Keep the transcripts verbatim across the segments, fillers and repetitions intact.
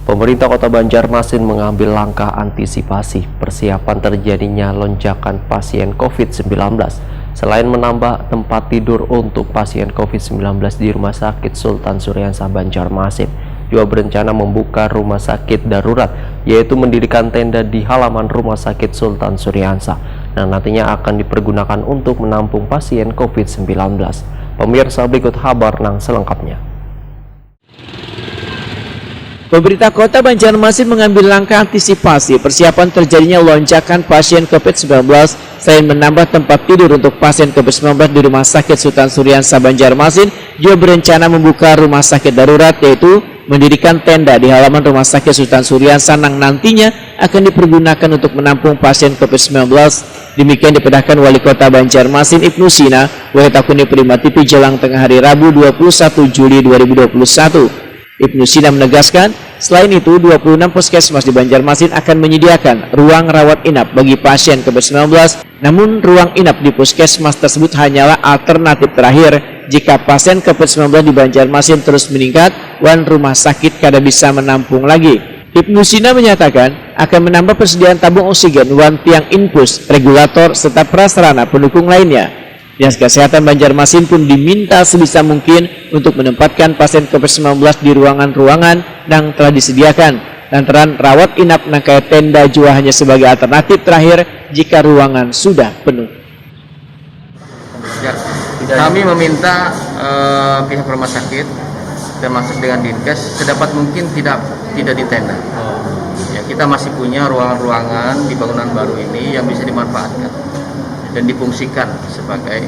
Pemerintah Kota Banjarmasin mengambil langkah antisipasi persiapan terjadinya lonjakan pasien covid sembilan belas. Selain menambah tempat tidur untuk pasien covid sembilan belas di Rumah Sakit Sultan Suriansa Banjarmasin, juga berencana membuka rumah sakit darurat, yaitu mendirikan tenda di halaman Rumah Sakit Sultan Suriansa, yang nantinya akan dipergunakan untuk menampung pasien covid sembilan belas. Pemirsa, berikut habar nang selengkapnya. Pemerintah Kota Banjarmasin mengambil langkah antisipasi persiapan terjadinya lonjakan pasien covid sembilan belas. Selain menambah tempat tidur untuk pasien covid sembilan belas di Rumah Sakit Sultan Suriansa Banjarmasin, juga berencana membuka rumah sakit darurat, yaitu mendirikan tenda di halaman Rumah Sakit Sultan Suriansa yang nantinya akan dipergunakan untuk menampung pasien covid sembilan belas. Demikian dipedahkan Wali Kota Banjarmasin Ibnu Sina, wayah takuni Prima T V jelang tengah hari Rabu dua puluh satu Juli dua ribu dua puluh satu. Ibnu Sina menegaskan, selain itu, dua puluh enam puskesmas di Banjarmasin akan menyediakan ruang rawat inap bagi pasien covid sembilan belas. Namun, ruang inap di puskesmas tersebut hanyalah alternatif terakhir jika pasien covid sembilan belas di Banjarmasin terus meningkat wan rumah sakit kada bisa menampung lagi. Ibnu Sina menyatakan akan menambah persediaan tabung oksigen wan tiang infus, regulator, serta prasarana pendukung lainnya. Dinas Kesehatan Banjarmasin pun diminta sebisa mungkin untuk menempatkan pasien covid sembilan belas di ruangan-ruangan yang telah disediakan, lantaran rawat inap nang kaya tenda jua hanya sebagai alternatif terakhir jika ruangan sudah penuh. Ya, kami meminta eh, pihak rumah sakit, termasuk dengan Dinkes, sedapat mungkin tidak tidak di tenda. Ya, kita masih punya ruangan-ruangan di bangunan baru ini yang bisa dimanfaatkan dan difungsikan sebagai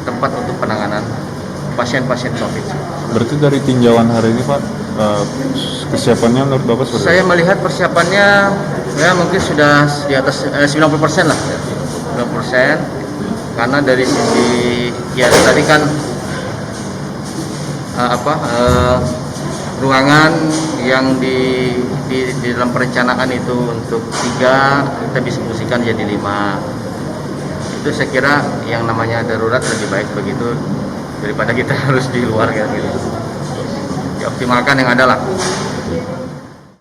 tempat untuk penanganan pasien-pasien covid. Berarti dari tinjauan hari ini, Pak, eh, kesiapannya menurut Bapak seperti Saya apa? Melihat persiapannya, ya, mungkin sudah di atas eh, sembilan puluh persen lah, sembilan puluh persen. Karena dari sisi, ya, tadi kan eh, apa eh, ruangan yang di, di di dalam perencanaan itu untuk tiga, kita bisa fungsikan jadi lima. Itu saya kira yang namanya darurat lebih baik begitu daripada kita harus di luar kayak gitu. Dioptimalkan yang ada lah.